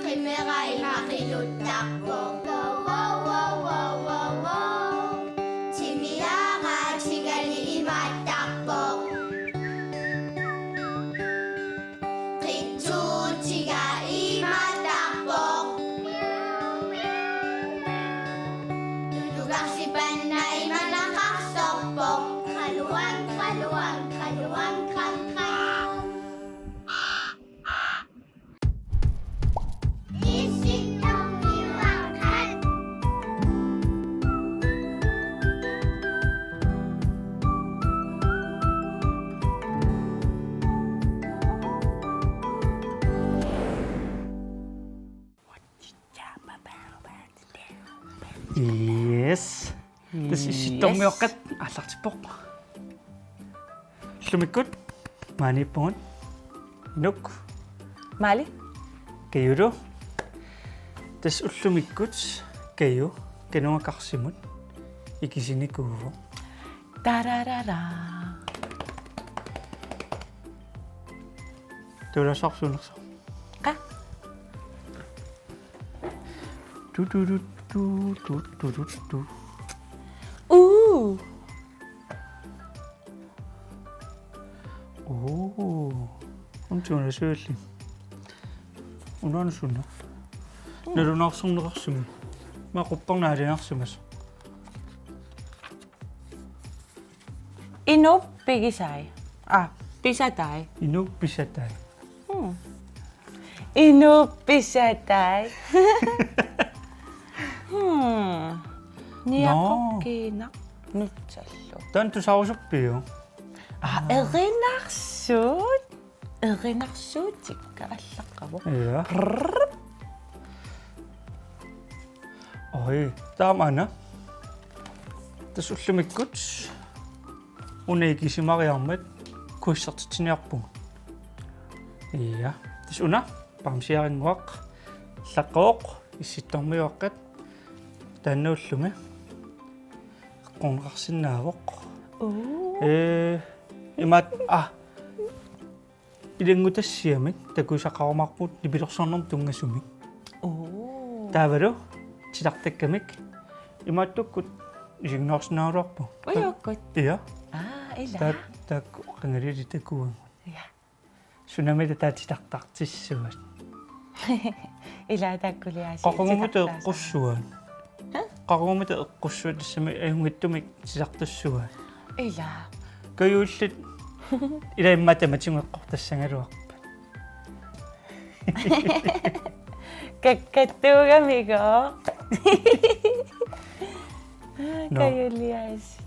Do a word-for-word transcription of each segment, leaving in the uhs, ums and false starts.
Qimera ima qinuttarpoq. Wow, wow, wow, wow, wow, wow. Timiaga tigali imaattarpoq. Qitsuutiga imaattarpoq. Tutugarsipanna imanaqarsorpoq. Qaluang, qaluang, qaluang, qam, qam. Yes. Tassa Yes. Issittormiuaqqat aallartippoq. Ullumikkut maaniippugut. Inuk. Maali. Kajulu. Tassa ullumikkut Kaju Kanunga Karsimut ikisinikuuvoq. Tararara. Tuulassarsuunersoq. Qa? Tu, tu, tu, tu, tu, tu, tu, tu. Uu. Oo. Untuuna suulli. Unaana suna. Nalunaarsorneqarsimasoq. Maqupparnaaliaarsimasoq. Inuup pigisai. Ah, pisatai. Inuup pisatai. Hmm. Inuup pisatai. Hmm. Niaqorkiinaq nutsallu. Taanna tusarusuppiuk? Ah, erinarsuut. Erinarsuutikka allaqqavoq. Ja. Prrr. Oj, taamaana. Tassa ullumikkut una ikisimariarmat kuissertitsiniarpugut. Ja. Tassa una bamsiarinnguaq, allaqqavoq, Issittormiuaqqat, taanna ullumi eqqorneqarsinnaavoq. Oo. Ee, imaat, ah, ilanngutassiamik takusaqarumaarpugut nipilersornermut tunngasumik. Oo. Taavalu titartakkamik imaattukkut isiginnaarsinnaagaluarpugut. Ujukkut. Ja. Aa, ila. Taak-, taakku qangalili takuagut. Ja. Sunami taava titartartissuat. Ila taakkuliaasiit. Qaqugumut titartartarsuit. Eqqussuat. Hæ? Qaqugumut eqqussuat tassami ajunngitsumik titartarsuat. Ila. Kajuullit. Ila immaqa tamatigut eqqortassagaluarpat. Kakkattuugamiigooq. Nå. Kajuliaasiit.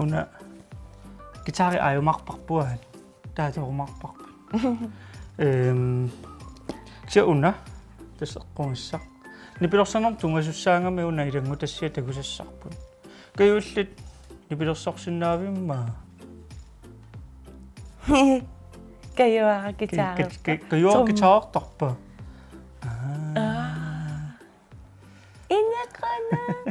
Una guitari aajumaarparput aat. Taava torumaarparput. Ehm, kisianni una, tassa eqqugissaq. Nipilersornermut tunngasussaagami una ilanngutassiaq takusassarput. Kajuullit nipilersorsinnaavimma? Kajuara guitari. Ka-, ka-, Kajuara guitarertarpa? Aa. Aa. Inequnaq.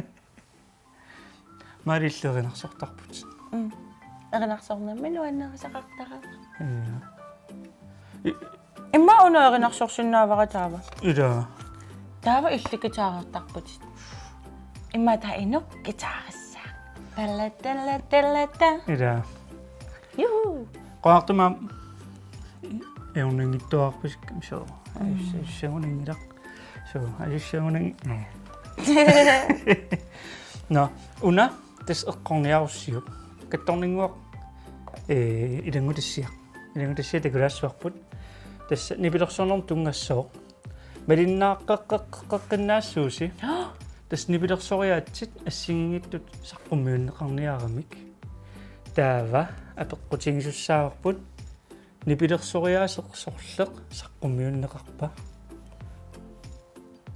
Maali illit erinarsortarput. Mm. Erinarsornermi nuannarisaqartarama. Ja. I- Immaqa una erinarsorsinnaavara taava. Ila. Taava illit guitarertarputit. Immaqa taava Inuk guitarissaaq. Tala, tala, tala, ta. Ila. Juhu. Qulartuma ajornanngitsuararpasikkami soo. Mm. Ajus-, ajussagunanngilaq. Soo, ajussagunang-, nå. Nå, una, tassa eqqorniarussiuk. Kattorninnguaq, ee, ilanngutassiaq. Ilanngutassiaq takulaassavarput. Tassa nipilersornermut tunngassooq. Malinnaaqqeqqeqqeqqinnaassuusi. Tassa nipilersoriaatsit assigiinngitsut saqqummiunneqarniaramik. Taava apeqqutigisussaavarput. Nipilersoriaaseq sorleq saqqummiunneqarpa?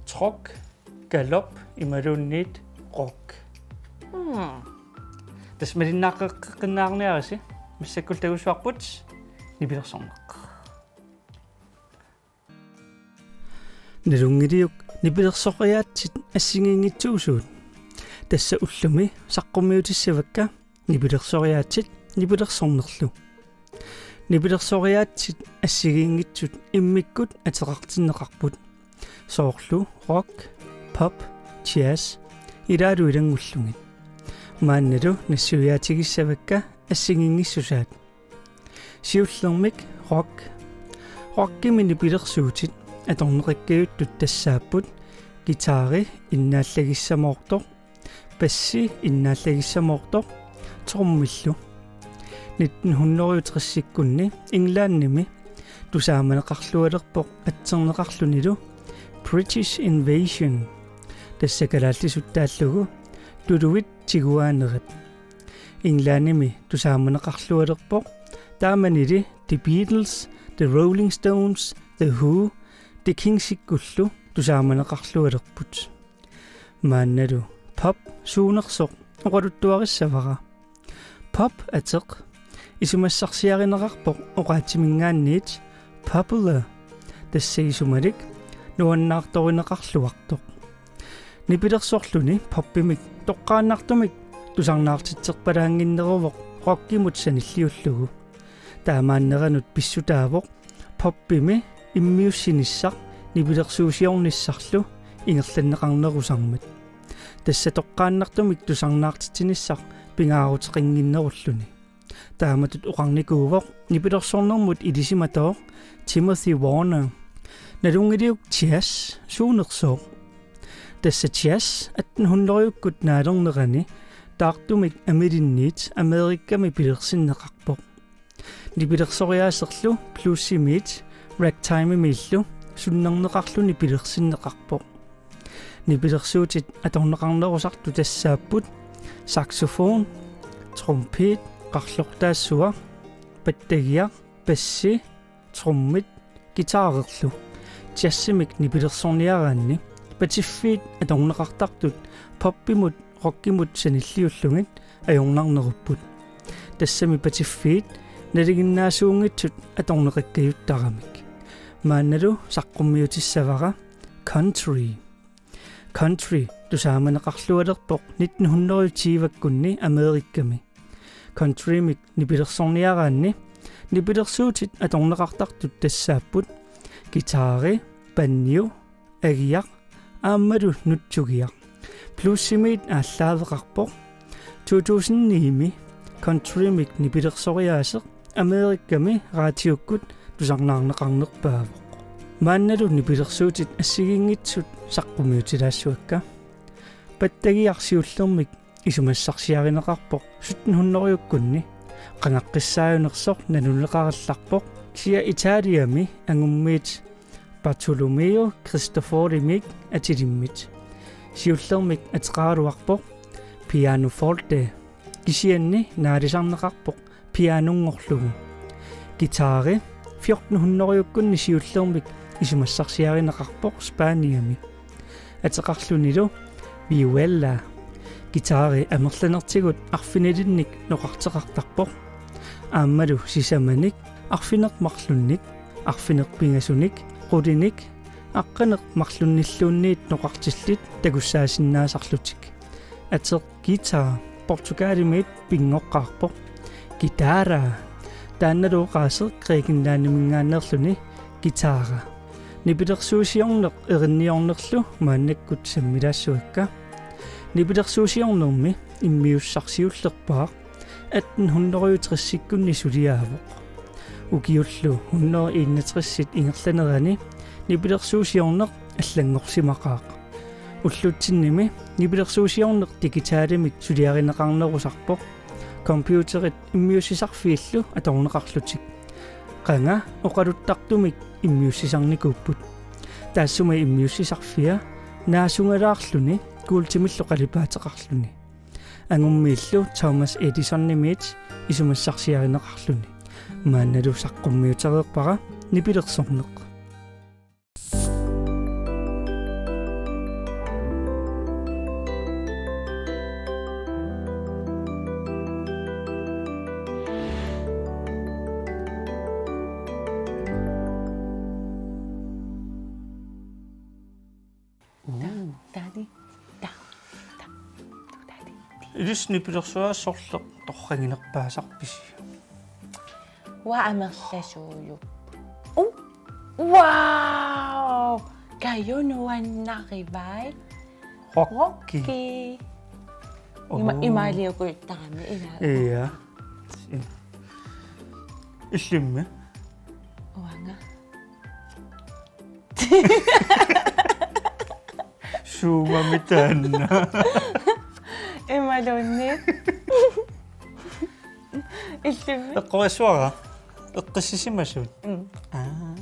Trot, galop imaluunniit rock. Hmm. Tassa malinnaaqqeqqinnaarniarisi, massakkut tagussuarput nipilersorneq. Nalunngiliuk nipilersoriaatsit assigiinngitsuusugut? Tassa ullumi saqqummiutissavakka nipilersoriaatsit nipilersornerlu. Nipilersoriaatsit assigiinngitsut immikkut ateqartinneqarput. Soorlu rock, pop, jazz, ilaalu ilanngullugit. Maannalu nassuiaatigissavakka assigiinngissusaat. Siullermik rock. Rockimi nipilersuutit atorneqakkajuttut tassaapput: guitari innaallagissamoortoq, bassi innaallagissamoortoq, trommillu. Nitten hundrede tressikkunni Englandimi tusaamaneqarlualerpoq atserneqarlunilu British Invasion, tassa kalaallisut taallugu tuluit tiguaanerat. Englandimi tusaamaneqarlualerpoq, taamanili The Beatles, The Rolling Stones, The Who, The Kinks-ikkullu tusaamaneqarlualerput. Maannalu pop suunersoq oqaluttuarissavara. Pop ateq isumassarsiarineqarpoq oqaatsiminngaanniit popular, tassa isumalik nuannaartorineqarluartoq. Nipilersorluni poppimik toqqaannartumik tusarnaartitserpalaannginneruvoq rockimut sanilliullugu. Taamaanneranut pissutaavoq poppimi immiussinissaq nipilersuusiornissarlu ingerlanneqarnerusarmat. Tassa toqqaannartumik tusarnaartitsinissaq pingaaruteqannginnerulluni. Taamatut oqarnikuuvoq nipilersornermut ilisimatooq Timothy Warner. Nalunngiliuk jazz suunersooq? Tassa jazz atten hundredekkut naalernerani taartumik amilinniit Amerikami pilersinneqarpoq. Nipilersoriaaserlu bluesimiit ragtimemiillu sunnerneqarluni pilersinneqarpoq. Nipilersuutit atorneqarnerusartut tassaapput: saxofon, trompet, qarlortaassuaq, pattagiaq, bassi, trommit, guitarerlu. Jazzimik nipilersorniaraanni patiffiit atorneqartartut poppimut rockimut sanilliullugit ajornarnerupput. Tassami patiffiit nalinginnaasuunngitsut atorneqakkajuttaramik. Maannalu saqqummiutissavara country. Country tusaamaneqarlualerpoq nitten hundrede tyvekkunni Amerikami. Countrymik nipilersorniaraanni nipilersuutit atorneqartartut tassaapput: guitari, banjo, agiaq aammalu nutsugiaq. Bluesimiit aallaaveqarpoq. To tusind ni-mi countrymik nipilersoriaaseq Amerikami raatiukkut tusarnaarneqarnerpaavoq. Maannalu nipilersuutit assigiinngitsut saqqummiutilaassuakka. Pattagiaq siullermik isumassarsiarineqarpoq sytten hundredekkunni, qangaqqissaajunersoq naluneqarallarpoq, kisianni Italiami angummiit Bartolomeo Cristoforimik atilimmit. Siullermik ateqaraluarpoq pianoforte, kisianni naalisarneqarpoq pianonngorlugu. Guitari fjorten hundredekkunni siullermik isumassarsiarineqarpoq Spaniami. Ateqarlunilu vihuela. Guitari amerlanertigut arfinilinnik noqarteqartarpoq. Aammalu sisamanik, arfineq-marlunnik, arfineq-pingasunik, qulinik, aqqaneq-marlunnilluunniit noqartillit takussaasinnaasarlutik. Ateq guitar Portugalimiit pinngoqqaarpoq. Guitarra. Taannalu oqaaseq Grækenlandiminngaanneerluni guitara. Nipilersuusiorneq erinniornerlu maannakkut sammilaassuakka. Nipilersuusiornermi immiussaq siullerpaaq atten hundrede tressikkunni suliaavoq. Ukiullu hundrede enogtresit ingerlanerani nipilersuusiorneq allanngorsimaqaaq. Ullutsinnimi nipilersuusiorneq digitalimik suliarineqarnerusarpoq, computerit immiussisarfiillu atorneqarlutik. Qanga oqaluttartumik immiussisarnikuupput. Taassuma immiussisarfia naasungalaarluni kuultimillu qalipaateqarluni. Angummiillu Thomas Edisonimiit isumassarsiarineqarluni. Maannalu saqqummiutereerpara nipilersorneq. Taani, ta, ta, taani, ti. Ilissi nipilersuaasut sorleq torraginerpaasarpisi? Uanga amerlasuujupput. Uh! Wow! Kaju nuannarivai. Rocky. Rocky. Ima-, Oo. Imaaliukuuttarami ila. Ia. Illimmi? Uanga. Suumami taanna. Imaluunniit. Illimmi? Eqqorissavara. Eqqissisimasut. Mm. Aa.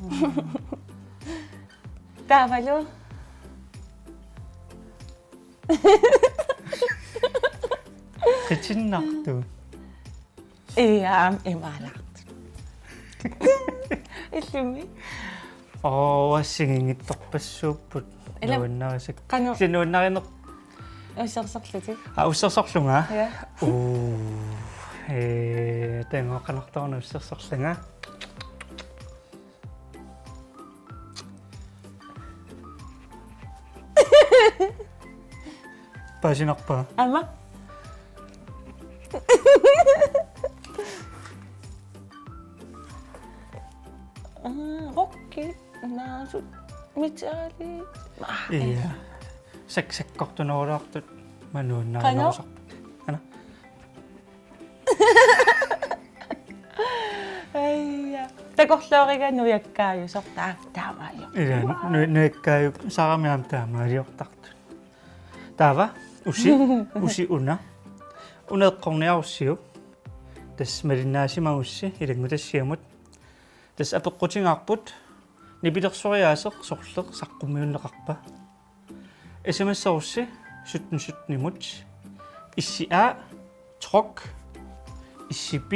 Taavalu. Qitinnartut. Ia, aamma imaalaartut. Illimmi? Oo, assigiinngitsorpassuupput. Ila-, nuannarisakka. Qanoq? Kisianni nuannarineq. Ussersorlutit? Aa, ussersorlunga? Ia. Uu. Ee, taanna qanoq taanna ussersorlunga. Paasinarpa? Aamma. Mm, Rocky, naasut, mitali. Ah, ia. Sak-, sakkortunerulaartut manuunnarinarusarput. Qanoq? Ana. Aija. Takorlooriga nujakkaajusoq taa-, taamaalioq. Ila, nu-, nu-, nujakkaajusoq saarami aamma taamaaliortartut. Taava, usi, usi una. Una eqqorniarussiuk. Tassa malinnaasimagussi ilanngutassiamut. Tassa apeqqutigaarput nipilersoriaaseq sorleq saqqummiunneqarpa. S M S-erussi sytten sytten-imut. Issi A, tryk. Issi B,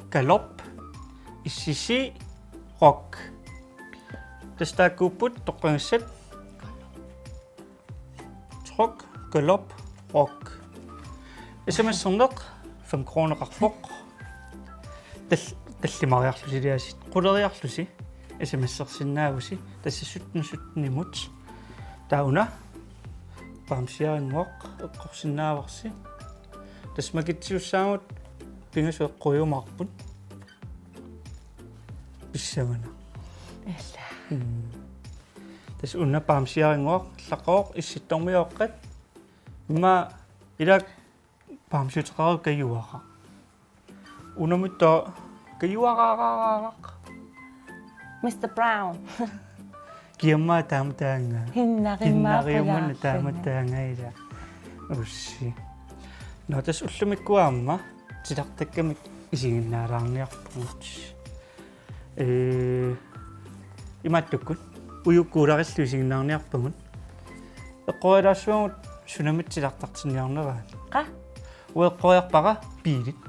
galop. Issi C, rock. Tassa taakkuupput toqqagassat. Tryk, galop, rock. S M S-erneq fem kroneqarpoq. Tal-, tallimariarlusi iliasit. Quleriarlusi. S M S-ersinnaavusi. Tassa sytten sytten-imut. Taava una. Bamsiarinnguaq eqqorsinnaavarsi. Tassa makitsiussaagut pingasut eqquiumaarput. Pissanganaq. Ila. Mm. Tassa una bamsiarinnguaq, llaqooq, issittormiooqqat. Immaqa ilaat bamsiuteqaraq kajuaraq. Unamut taava kajuaraaraaraq. Mister Brown. Kiammaa taama taanna. Hinnarimmaa. Hinnariummanna taama pulaarluni. Taanna ila. Ussi. Nå, tassa ullumikkut aamma titartakkamik isiginnaalaarniarpugut. Ee, imaattukkut. Ujukkut ularillu isiginnaarniarpagut. Eqqorilaassuagut sunamit titartartinniarneraat. Qaa? Uanga eqqoriarpara biilit.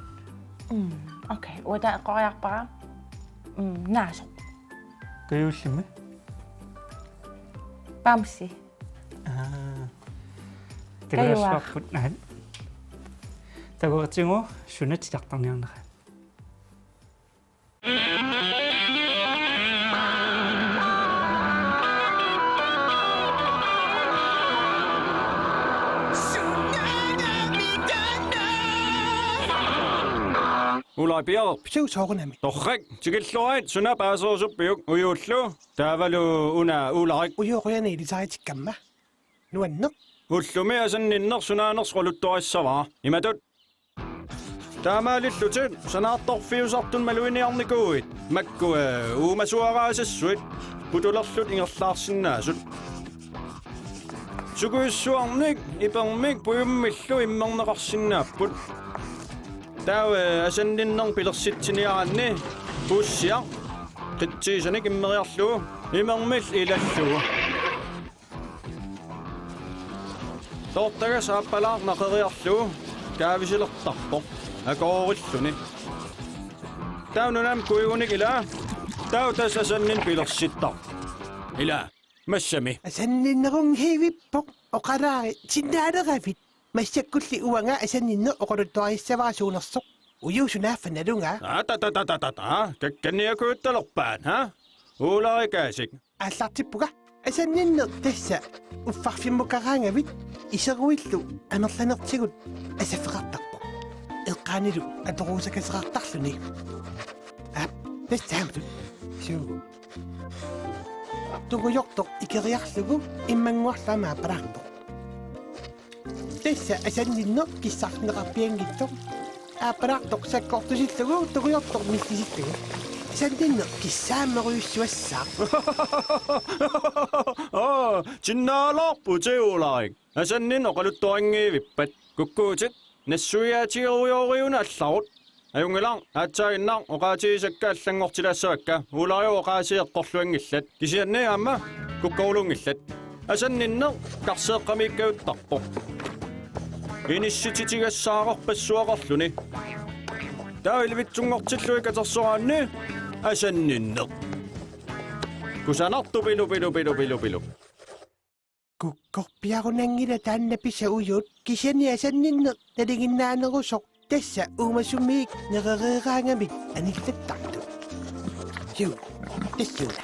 Mm, okay. Uanga eqqoriarpara, mm, naasoq. Kaju illimmi? Bamsi. Aa. Kajuaraq. Takulersuarput naat. Takuatigu suna titartarniarneraat. Ularipiaq. Pisiu soorunami. Torrak, tikilluarit, suna paaserusuppiuk? Ujuullu. Taavalu una Ulrik. Uju qujanaq ilisaritikkamma. Nuanneq. Ullumi asanninneq sunaanersoq oqaluttuarissavara. Imatut. Taamaalillutit sanaartorfiusartut maluginiarnikuuit, makku, eh, uumasuaraasassuit putulerlutik ingerlaarsinnaasut. Sukujussuarnik ipermik pujummillu immerneqarsinnaapput. Taava, eh, asanninnermik pilersitsiniaraanni puussiaq qitsiisanik immeriarlugu imermillu ilallugu. Toortagas aappalaaq naqeriarlugu kaavisilertarpoq akoorilluni. Taava nunami kuigunik ilaa, taava tassa asanninneq pilersittarpoq. Ilaa, massami. Asanninnerunngivippoq, oqalaari, sinnaaleravit. Massakkulli uanga asanninneq oqaluttuarissavara suunersoq. Uju sunaaffa nalunga. Aa, ta, ta, ta. Kakkanniakuuttalerpaat, ha? Uularik Kaasik. Aallartippunga. Asanninneq tassa uffarfimmukaraangavit iseruillu amerlanertigut asaffeqartarpoq. Eqqaanilu atorusakaseqartarluni. Aap, Tassa taamatut. Suu. Tungujortoq ikeriarlugu immannguarlu aamma aappalaarpoq. Tassa asanninneq kissarneqarpianngitsoq. Aappalaartoq sakkortusillugu tungujortoq millisillugu. Asanninneq kissaammerujussuassaaq. Aa, tinnaalaarputit Ulaarik. Asanninneq oqaluttuarinngivippat. Kukkuutit, nassuiaatigerujooriuna allarut. Ajunngilaq, aatsaaginnaq oqaatigisakka allanngortilaassavakka, Ulaarik oqaasii eqqorluanngillat. Kisianni aamma kukkorulunngillat. Asanninneq karseeqqamiikkajuttarpoq. Inissititigassaareerpassuaqarluni. Taava ilivitsunngortillugit katersoraanni asanninneq. Kusanartoq pilu, pilu, pilu, pilu, pilu. Kukkorpiarunanngilaq taanna pissaq ujuut, kisianni asanninneq nalinginnaanerusoq tassa uumasumiik nerereeraangamik anillattartut. Suu, tassuuna.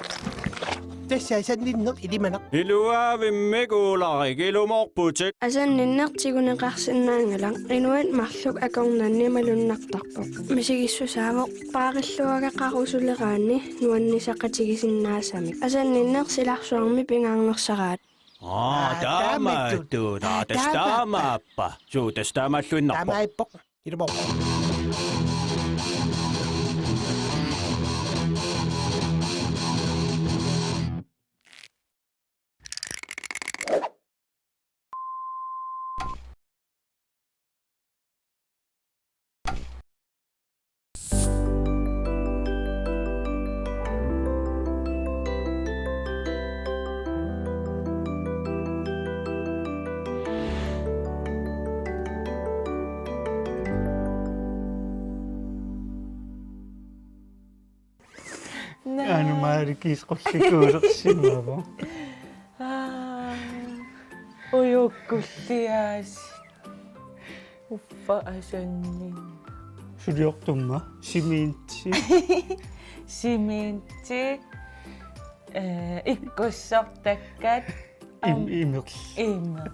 Tassa asanninneq ilimanaq. Iluaavimmik Ulaarik, ilumoorputit. Asanninneq tiguneqarsinnaanngilaq, inuit marluk akornanni malunnartarpoq. Misigissusaavoq paarilluagaqarusuleraanni nuannisaqatigisinnaasamik. Asanninneq silarsuarmi pingaarnersaraat. Aa, aa, taamatut. Taamatut. Aa, tassa taamaappa. Taamaappa. Suu, tassa taamaalluinnarpoq. Taamaappoq. Ilumut. Naa. Aana maarikiis qullikuulersimavoq. Aa. Ujukkulliaas. Uffa asanninneq. Suliortumma. Cementit. Cementit. Eh, ikkussortakkat. Im-, am-, imerl. Imerl.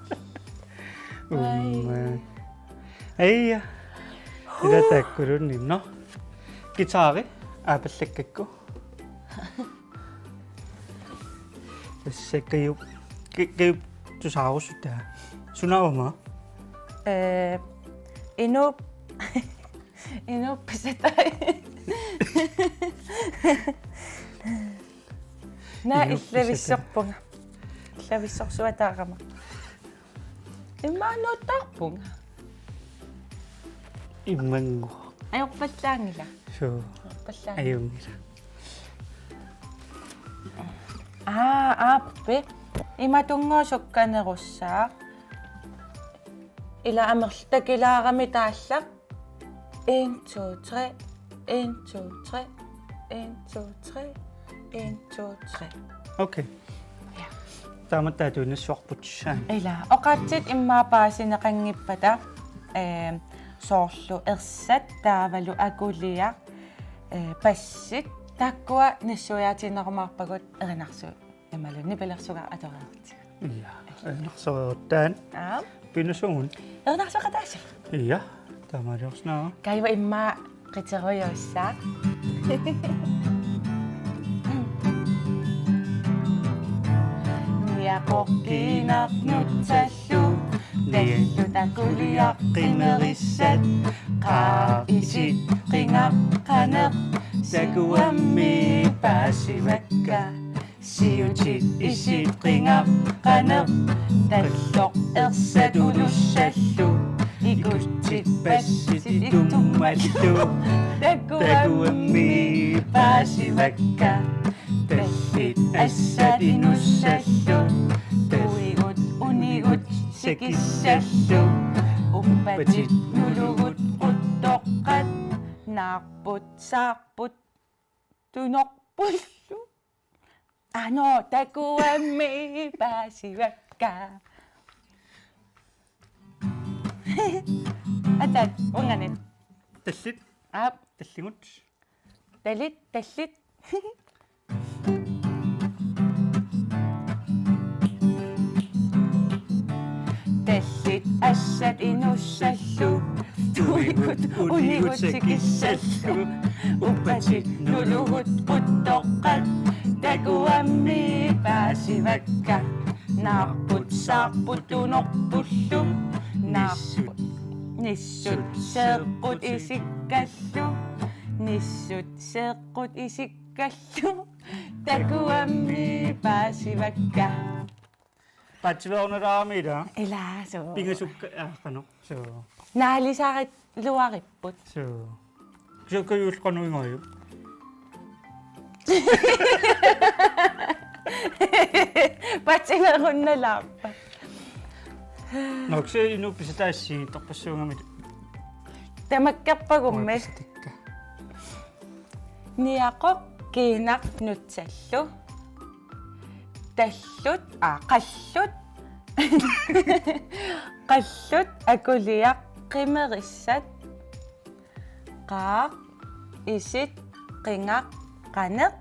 Umma. Ai. Aija. Ila taakkununnga. Guitari aapallakkakku. Tassa Kajup, Ka-, Kajup tusaarusutaa. Sunaagama? Eh, Inuup, Inuup pisatai. Naa, Inuup pisatai. Illavissorpunga. Illavissorsuataarama. Immaqa nuuttarpunga. Immannguaq. Ajorpallaanngilaq. Suu. Ajorpallaanngilaq. Ajunngilaq. Aa, aappi. Imatunngooq sukkanerussaaq. Ila amerlaq takilaarami taallaq. En, to, tre. En, to, tre. En, to, tre. En, to, tre. Okay. Ja. Taamattaaq tuinnassuarput saan. Ila, oqaatsit immaqa paasineqanngippata, eh, soorlu ersat taavalu akuliaq, eh, passit, taakkua nassuiaatiginerumaarpagut erinarsuut. Imaluunniit pilersugaq atoreerti. Ja, erinarsoreeruttaan. Aap. Pinusugun. Erinarsoqataassi. Ja, taamaaliorsinnaavoq. Kaju immaqa qiterujuussaaq. Niaqorpiinarnutsallu tallut akuliaq qimerissat. Qaa isit qingaqqaneq takuammi paasivakka. Siutit isit qingaqqaneq talloq ersat unussallu. Ikutsit passit itummallu. Takuammi paasivakka. Tallit assat inussallu. Tuigut unigut sikissallu. Uppatit nulugut quttoqqat. Naarput saarput tunorpullu. Ano, takuammi paasivakka. Atat, unganit. Tallit. Aap. Talligut. Talit, tallit. Tallit assat inussallu. Tuigut unigut sikissallu. Uppatit nulugut quttoqqat takuammi paasivakka. Naarput saarput tunorpullu. Naarput. Nissut seeqqut isikkallu. Nissut seeqqut isikkallu. Takuammi paasivakka. Paatsiveerunaraami ila. Ilaa suu. Pingasukka aaqano. Suu. Naalisariluaripput. Suu. Kisianni juulli qanoq ingajuk? Paatsiveerunnalaarpa. Nok se inu pisataassi torpassuugami. Tamakkerpagummi. Pistikka. Niaqoq kiinaq nutsallu. Tallut, aa, qallut. Qallut akuliaq qimerissat. Qaaq, isit, qingaq, qaneq.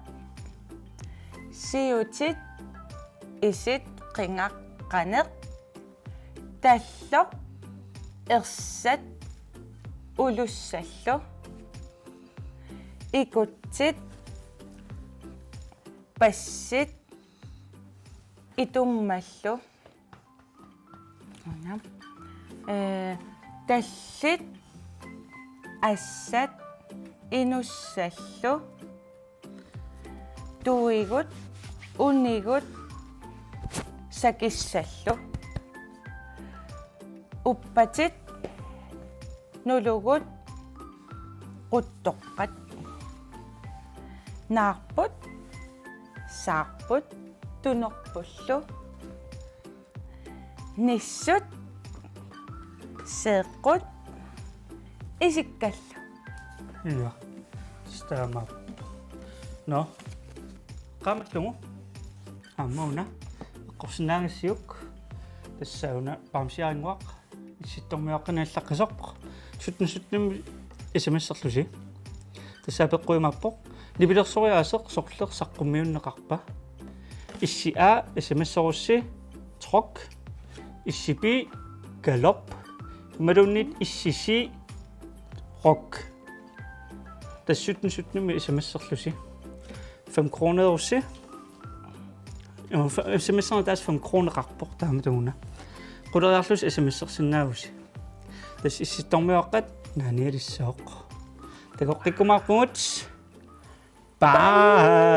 Siutit, isit, qingaq, qaneq. Talloq, ersat, ulussallu. Ikutsit, passit, itummallu. Una. Ee, tallit, assat, inussallu. Tuigut, unigut, sakissallu. Uppatit, nulugut, quttoqqat. Naarput, saarput, tunorpullu. Nissut, seeqqut, isikkallu. Ja. Tassa taamaappoq. Nå. Qaammatillugu. Aamma una. Eqqorsinnaagassiuk. Tassa una bamsiarinnguaq. Issittormiuaqqani allaqqisoq. Sytten sytten-imi S M S-erlusi. Tassa apeqqut imaappoq: Nipilersoriaaseq sorleq saqqummiunneqarpa? Issi A S M S-erussi Trok. Issi B Galop. Imaluunniit Issi C Rock. Tassa sytten sytten-imi S M S-erlusi. Fem kronerussi. Ima fa-, S M S-erneq tassa fem kroneqarpoq taamatuguna. Quleriarlusi S M S-ersinnaavusi. Tassa Issittormiuaqqat naanialissooq. Takoqqikkumaarpugut. Bye.